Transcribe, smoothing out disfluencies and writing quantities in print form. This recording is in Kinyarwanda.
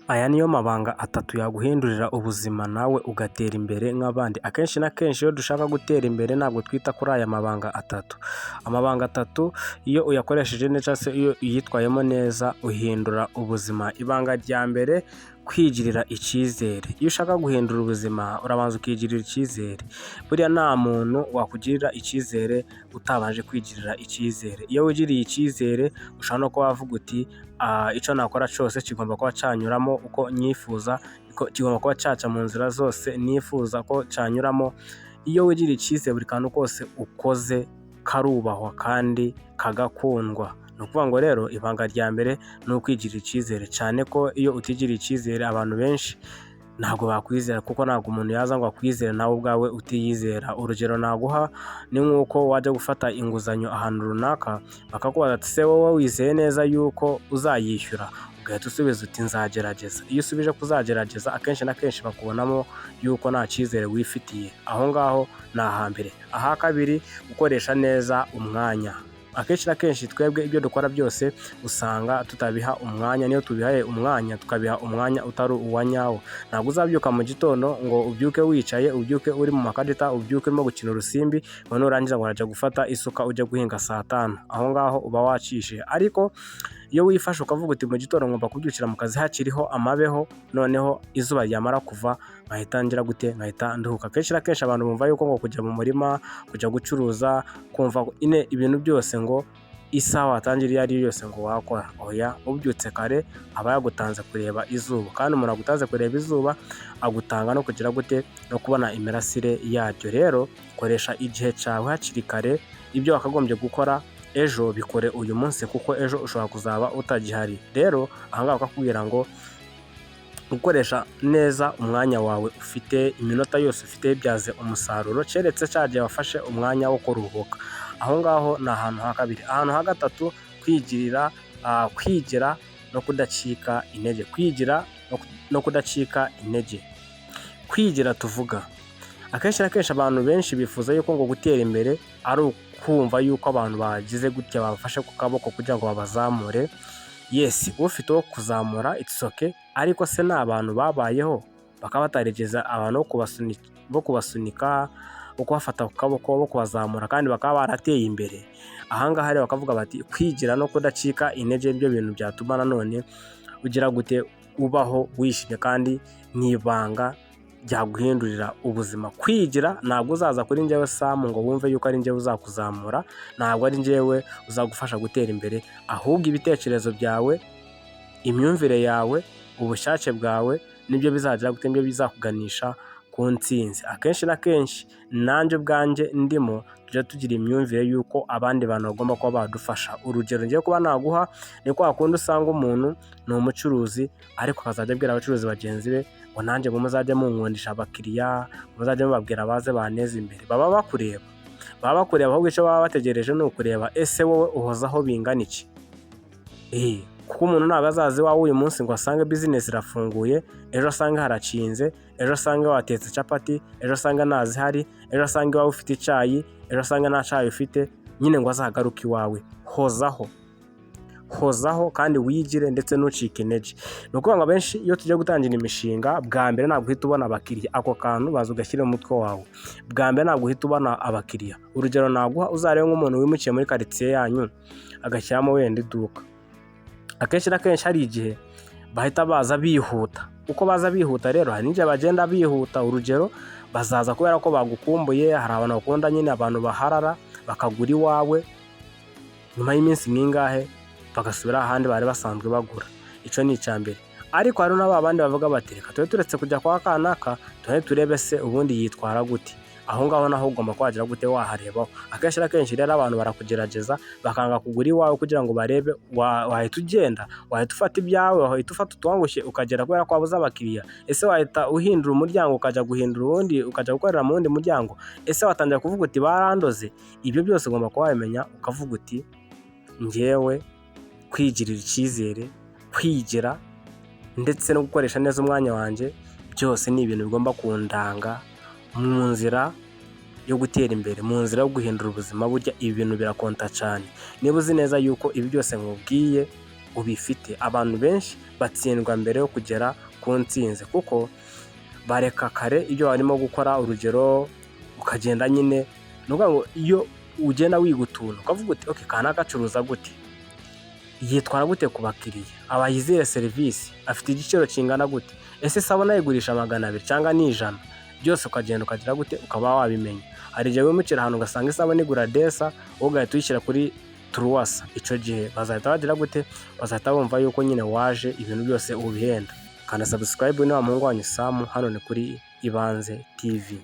Aya niyo mabanga atatu yaguhindurira ubuzima nawe ugatera imbere nk'abandi. Akenshi na kenshi iyo dushaka gutera imbere ntabwo twita kuri aya mabanga atatu. Amabanga atatu iyo uyakoresheje neza cyangwa se iyo uyitwayemo neza uhindura ubuzima. Ibanga rya mbere: kwigirira icyizere. Iyo ushaka guhindura ubuzima urabanza ukigirira icyizere. Buriya nta muntu wakugirira icyizere utabanje kwigirira icyizere. Iyo wigiriye icyizere ushobora no kuba wavuga uti: "Icyo nakora cyose kigomba kuba cyanyuramo uko nyifuza, kigomba kuba cyaca mu nzira zose nifuza ko cyanyuramo." Iyo wigiriye icyizere, buri kantu kose ukoze karubahwa kandi kagakundwa. Ni ukuvuga ngo rero ibanga rya mbere ni ukwigirira icyizere, cyane ko iyo utigiriye icyizere abantu benshi ntabwo bakwizera, kuko ntabwo umuntu yaza ngo akwizere nawe ubwawe utiyizera. Urugero naguha ni nk'uko wajya gufata inguzanyo ahantu runaka, bakakubaza ati: "Se wowe wizeye neza yuko uzayishyura?" Ugahita usubiza uti: "Nzagerageza." Iyo usubije ko uzagerageza, akenshi na kenshi bakubonamo yuko nta cyizere wifitiye. Aho ngaho ni ahambere. Aha kabiri: gukoresha neza umwanya. Akenshi na kenshi twebwe ibyo dukora byose usanga tutabiha umwanya, niyo tubihaye umwanya tukabiha umwanya utari uwa nyawo. Ntabwo uzabyuka mu gitondo ngo ubyuke wicaye, ubyuke uri mu makarita, ubyuke urimo gukina urusimbi, ngo nurangiza ngo urajya gufata isuka ujye guhinga saa 5. Aho ngaho uba wacishe. Ariko iyo wifashe ukavuga uti: "Mu gitondo ngomba kubyukira mu kazi hakiriho amabeho, noneho izuba ryamara kuva nkahita ngira gute? Nkahita nduhuka." Akenshi na kenshi abantu bumva yuko ngo kujya mu murima, kujya gucuruza, kumva nyine ibintu byose ngo isaha watangira iyo ari yo yose ngo wakora. Oya, ubyutse kare aba yagutanze kureba izuba, kandi umuntu agutanze kureba izuba agutanga no kugira gute? No kubona imirasire yaryo. Rero koresha igihe cyawe hakiri kare, ibyo wakagombye gukora ejo bikore uyu munsi, kuko ejo ushobora kuzaba utagihari. Rero aha ngaha bakakubwira ngo gukoresha neza umwanya wawe ufite, iminota yose ufite byaze umusaruro, keretse cya gihe wafashe umwanya wo kuruhuka. Aho ngaho ni ahantu ha kabiri. Ahantu ha gatatu: kwigirira, kwigira no kudacika intege. Kwigira no kudacika intege. Kwigira tuvuga, akenshi na kenshi abantu benshi bifuza yuko ngo gutera imbere ari ukumva yuko abantu bagize gutya babafashe ku kaboko kugira ngo babazamure. Yes, ufite uwo kuzamura, it's okay, ariko se ni abantu babayeho bakaba batarigeze abantu bo kubasunika, bo kubafata ku kaboko, bo kubazamura, kandi bakaba barateye imbere? Aha ngaha rero bakavuga bati: kwigira no kudacika intege nibyo bintu byatuma nanone ugira gute? Ubaho wishimye, kandi ni ibanga ryaguhindurira ubuzima. Kwigira, ntabwo uzaza kuri njyewe Samu ngo wumve yuko ari njyewe uzakuzamura, ntabwo ari njyewe uzagufasha gutera imbere, ahubwo ibitekerezo byawe, imyumvire yawe, ubushake bwawe nibyo bizagira gute? Nibyo bizakuganisha ku ntsinzi. Akenshi na kenshi nanjye ubwanjye ndimo, tujya tugira imyumvire y'uko abandi bantu bagomba kuba badufasha. Urugero ngiye kuba naguha ni kwa kundi usanga umuntu ni umucuruzi, ariko akazajya abwira abacuruzi bagenzi be ngo: "Nanjye ngo muzajye munkundisha abakiriya, muzajye mubabwira baze baneze imbere." Baba bakureba, baba bakureba, ahubwo icyo baba bategereje ni ukureba: ese wowe uhozaho bingana iki? Kuko umuntu ntabwo azaza iwawe uyu munsi ngo asange business irafunguye, ejo asange harakinze, ejo asange watetse capati, ejo asange ntazihari, ejo asange iwawe ufite icyayi, ejo asange nta cyayi ufite, nyine ngo azagaruke iwawe. Hozaho, hozaho kandi wigire ndetse ntucike intege. Ni ukuvuga ngo abenshi iyo tugiye gutangira imishinga, bwa mbere ntabwo uhita ubona abakiriya. Ako kantu baza ugashyira mu mutwe wawe. Bwa mbere ntabwo uhita ubona abakiriya. Urugero naguha, uzarebe nk'umuntu wimukiye muri karitsiye yanyu agashyiramo wenda iduka. Akenshi na kenshi hari igihe bahita baza bihuta. Uko baza bihuta rero, hari n'igihe bagenda bihuta. Urugero, bazaza kubera ko bagukumbuye. Hari abantu bakunda nyine abantu baharara bakagura iwawe, nyuma y'iminsi nk'ingahe bagasubira ahandi bari basanzwe bagura. Icyo ni icya mbere. Ariko hari na ba bandi bavuga bati: "Reka tube turetse kujya kwa kanaka, tube turebe se ubundi yitwara gute." Aho ngaho naho ugomba kuhagira gute? Waharebaho. Akenshi na kenshi rero abantu barakugerageza bakanga kugura iwawe kugira ngo barebe wahita ugenda, wahita ufata ibyawe, wahita ufata utwangushye ukagera kubera ko wabuze abakiriya. Ese wahita uhindura umuryango ukajya guhindura uwundi, ukajya gukorera mu wundi muryango? Ese watangira kuvuga uti: "Barandoze"? Ibyo byose ugomba kuba wabimenya, ukavuga uti: "Njyewe kwigirira icyizere, kwigira ndetse no gukoresha neza umwanya wanjye, byose ni ibintu bigomba kundanga mu nzira yo gutera imbere, mu nzira yo guhindura ubuzima." Burya ibi bintu birakonta cyane. Niba uzi neza yuko ibi byose nkubwiye ubifite. Abantu benshi batsindwa mbere yo kugera ku ntsinzi kuko bareka kare ibyo barimo gukora. Urugero, ukagenda nyine, ni ukuvuga ngo iyo ugenda wiga utuntu ukavuga uti: "Okay, kanaka acuruza gute? Yitwara gute ku bakiriya? Abaha izihe serivisi? Afite igiciro kingana gute? Ese isabune ayigurisha 200 cyangwa ni 100?" Byose ukagenda ukagira gute? Ukaba wabimenya. Hari igihe wimukira ahantu ugasanga isabune igura 200, wowe ugahita uyishyira kuri 300. Icyo gihe bazahita bagira gute? Bazahita bumva yuko nyine waje ibintu byose ubihenda. Kanda subscribe, ni wa muhungu wanyu Samu, hano ni kuri Ibanze TV.